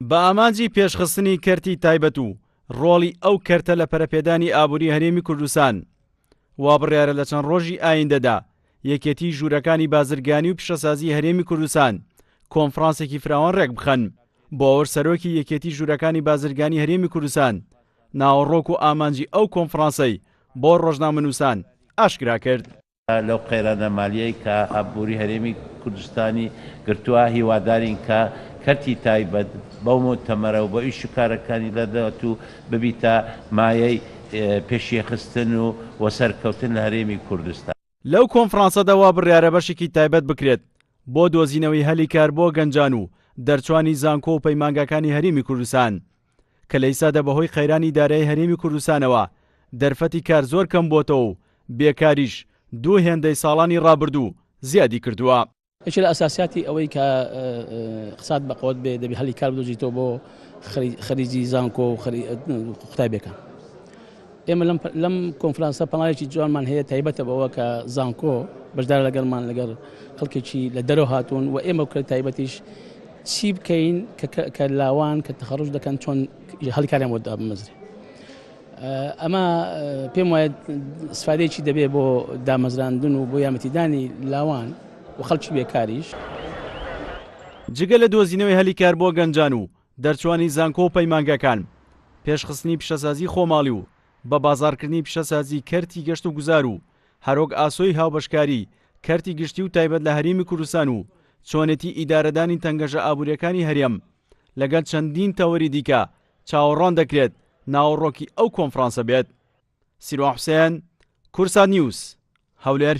بە ئامانجی پێشخستنی کەرتی تایبەت و ڕۆڵی ئەو کەرتە لە پەرەپێدانی ئابووری هەرێمی کوردستان، وا بڕیارە لە چەند ڕۆژی ئایندەدا یەکێتیی ژوورەکانی بازرگانی و پیشەسازی هەرێمی کوردستان کۆنفرانسێکی فراوان ڕێکبخەن بۆ ئەوەش سەرۆکی یەکێتی ژوورەکانی بازرگانی هەرێمی کوردستان ناوەڕۆک و ئامانجی ئەو کۆنفرانسەی بۆ ڕۆژنامەنووسان ئاشکرا کرد. لەو قەیرانە مالیەی کە ئابووری هەرێمی کوردستانی گرتووە، هیوادارین کە کەرتی تایبەت بەو موتەمەرە و بە ئیش و کارەکانی لە داهاتوو ببیتە مایەی پێشیخستن و و سەرکەوتن لە هەرێمی کوردستان. لەو کۆنفرانسەدا وا بڕیارە بەشێکی تایبەت بکرێت بۆ دۆزینەوەی هەلی کار بۆ گەنجان و دەرچوانی زانکۆ و پەیمانگاکانی هەرێمی کوردستان کە لە ئیستادا بەهۆی قەیرانی دارایی هەرێمی کوردستانەوە دەرفەتی کار زۆر کەم بۆتەوە و بێکاریش دوو هێندەی ساڵانی ڕابردوو زیادی کردووە. یەکێ لە ئەساسیاتی ئەوەی کە اقتصاد بەقوت بێ دەبی هەلی کار بدۆزیتەوە بۆ خەریجی زانکۆ و قوتابیەکان. ئێمە لەم کۆنفرانسە پەنایەکی جوانمان هەیە تایبەتە بەوە کە زانکۆ بەشدار لەگەڵمان لەگەڵ خەڵکێکی لە دەرەوە هاتوون و ئێمە کرد تایبەتیش چی بکەین کە لاوان کە تەخەڕوج دەکەن چۆن هەلی کاریان بۆ دابمەزرێ. ئەمە پێم وایە سفادەیەکی دەبێت بۆ دامەزراندن و بۆ یارمەتیدانی لاوان و خەڵکی بێکاریش. جگە لە دۆزینەوەی هەلی کار بۆ گەنجان و دەرچوانی زانکۆ و پەیمانگاکان، پێشخستنی پیشەسازی خۆماڵی و بە بازاڕکردنی پیشەسازی کەرتی گەشت و گوزار و هەرۆک ئاسۆی هاوبەشکاری کەرتی گشتی و تایبەت لە هەرێمی کوردستان و چۆنێتی ئیدارەدانی تەنگەژە ئابووریەکانی هەرێم لەگەل چەندین تەوەری دیکە چاوەڕوان دەکرێت ناوەڕۆکی ئەو کۆنفرانسە بێت. سیروان حوسێن، کوردسات نیوز، هەولێر.